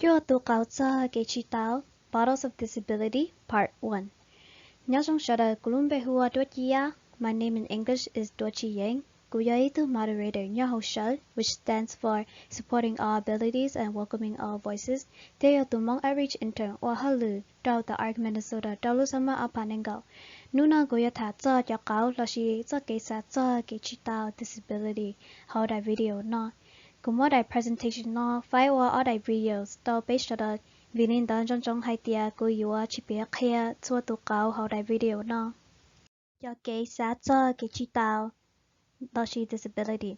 Cuaj tus qauv txog kev tsis tau, Bottles of Disability, Part one. Nyob zoo sawv daws, kuv lub npe hu ua Duab Ci Yaj, my name in English is Duab Ci Yeeb. Kuv yog ib tug moderator nyob hauv SHOW, which stands for Supporting All Abilities and Welcoming All Voices, thiab yog tus Hmoob Outreach Intern ua hauj lwm rau The Arc Minnesota rau lub summer ob phav nees nkaum. Hnub no kuv yuav tham txog cov qauv lossis txoj kev xav txog kev tsis tau, disability, hauv daim video no. Kuv muab daim presentation no faib ua ob daim videos rau peb sawv daws, vim li ntawd nco ntsoov hais tias kuv yuav tsis piav qhia txhua tus qauv hauv daim video no. Cov kev xav txog kev tsis tau lossis disability.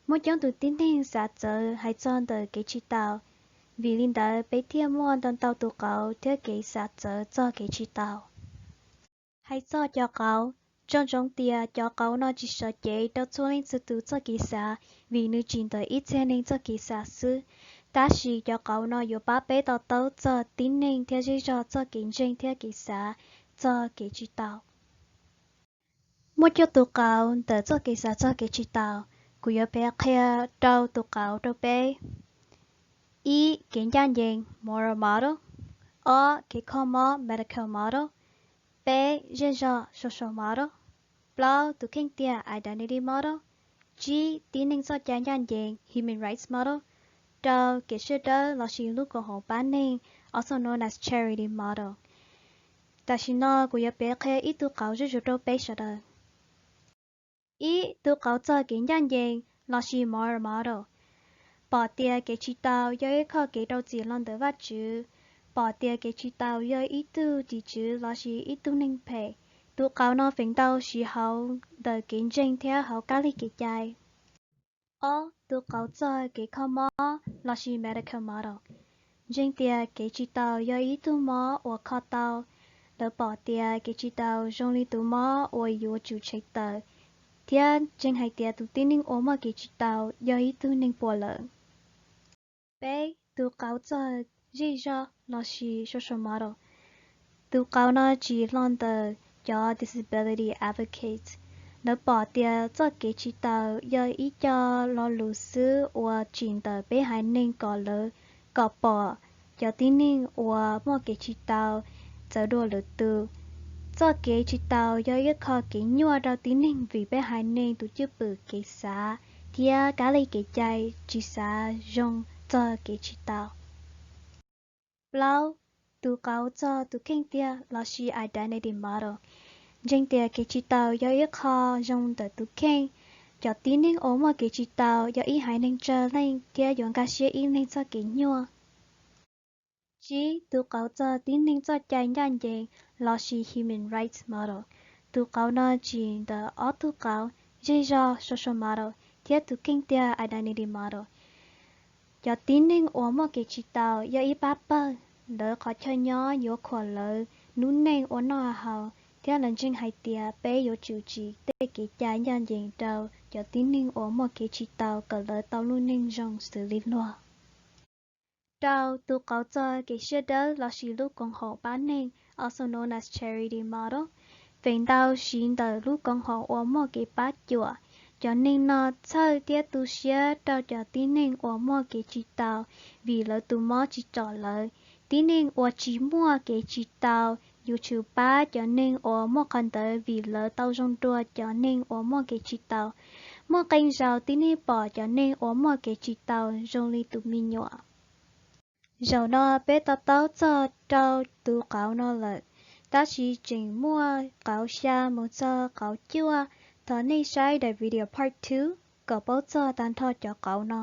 Muaj coob tus tib neeg xav txawv hais txog ntawm kev tsis tau, vim li ntawd peb thiaj muaj ntau ntau tus qauv thiab kev xav txawv txog kev tsis tau. Hais txog cov qauv, nco ntsoov tias cov qauv no tsis sawv cev rau txhua leej txhua tus txoj kev xav, vim nws tsis ntawm ib txhia neeg txoj kev xav xwb. Tab sis cov qauv no yuav pab peb to taub txog tib neeg thiab zej zog txoj kev ntseeg thiab kev xav txog kev tsis tau. Muaj cuaj tus qauv ntawm txoj kev xav txog kev tsis tau, kuv yuav piav qhia rau tus qauv rau peb. Ib, kev ncaj ncees, moral model. Ob, kev kho mob, medical model. Peb, zej zog, social model. Plaub, tus kheej tiag, identity model. Tsib, tib neeg txoj cai ncaj ncees, human rights model. Rau, kev sawv daws lossis lub koom haum pab neeg, also known as charity model. Tam sim no kuv yuav piav qhia ib tug qauv zuj zus rau peb sawv daws. Ib, tus qauv txog kev ncaj ncees lossis moral model. Pom tias kev tsis tau yog ib qho kev rau txim los ntawm Vajtswv. Pom tias kev tsis tau yog ib tug tim tswv lossis ib tug neeg phem. Tus qauv no feem ntau siv hauv ntawm kev ntseeg thiab hauv kab lig kev cai. Ob, tus qauv txog kev kho mob lossis medical model. Ntseeg tias kev tsis tau yog ib tug mob uas kho tau. Lawv pom tias kev tsis tau zoo li tus mob uas yuav tsum tshem tawm, thiab ntseeg hais tias tus tib neeg uas muaj kev tsis tau yog ib tug neeg puas lawm. Peb, tus qauv txog zej zog lossis social model. Tus qauv no tsis hlo ntawm cov disability advocates. Lawv pom tias txoj kev tsis tau yog ib co lo lus xwb uas tsim ntawm peb haiv neeg kom lawv, kom pom cov tib neeg uas muaj kev tsis tau txawv dua lwm tus. Txoj kev tsis tau yog ib qho kev nyuaj rau tib neeg vim peb haiv neeg tus cwj pwm kev xav thiab kab lig kev cai tsis xav zoo txog kev tsis tau. Plaub, tus qauv txog tus kheej tiag lossis identity model. Ntseeg tias kev tsis tau yog ib qho zoo ntawm tus kheej. Cov tib neeg uas muaj kev tsis tau yog ib haiv neeg tsawg leej thiab yuav nkag siab ib leeg txoj kev nyuaj. Tsib, tus qauv txog tib neeg txoj cai ncaj ncees lossis human rights model. Tus qauv no tsim ntawm ob tug qauv, zej zog, social model, thiab tus kheej tiag, identity model. Cov tib neeg uas muaj kev tsis tau yog ib pab pawg, lawv qhov chaw nyob yuav khuam lawv lub neej ua noj haus, thiab lawv ntseeg hais tias peb yuav tsum tsim tej kev cai ncaj ncees rau cov tib neeg uas muaj kev tsis tau kom lawv tau lub neej zoo xws li luag. Rau, tus qauv txog kev sawv daws lossis lub koom haum pab neeg, also known as charity model, feem ntau siv ntawm lub koom haum uas muaj kev pab cuam. Cov neeg no txhawj thiab tu siab rau cov tib neeg uas muaj kev tsis tau vim lawv tus mob tsis tsom lawv. Tib neeg uas tsis muaj kev tsis tau yuav tsum pab cov neeg uas muaj qhov ntawd vim lawv tau zoo dua cov neeg uas muaj kev tsis tau. Muaj qee zaus tib neeg pom cov neeg uas muaj kev tsis tau zoo li tus me nyuam. Zaum no peb to taub txog rau tus qauv no lawm, tab sis tseem muaj qauv xya mus txog qauv cuaj. Thov nej saib daim video part two kom paub txog tag nrho cov qauv no.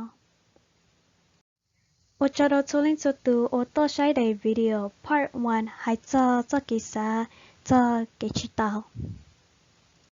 Ua tsaug rau txhua leej txhua tus uas tuaj saib daim video part one hais txog txoj kev xav txog kev tsis tau.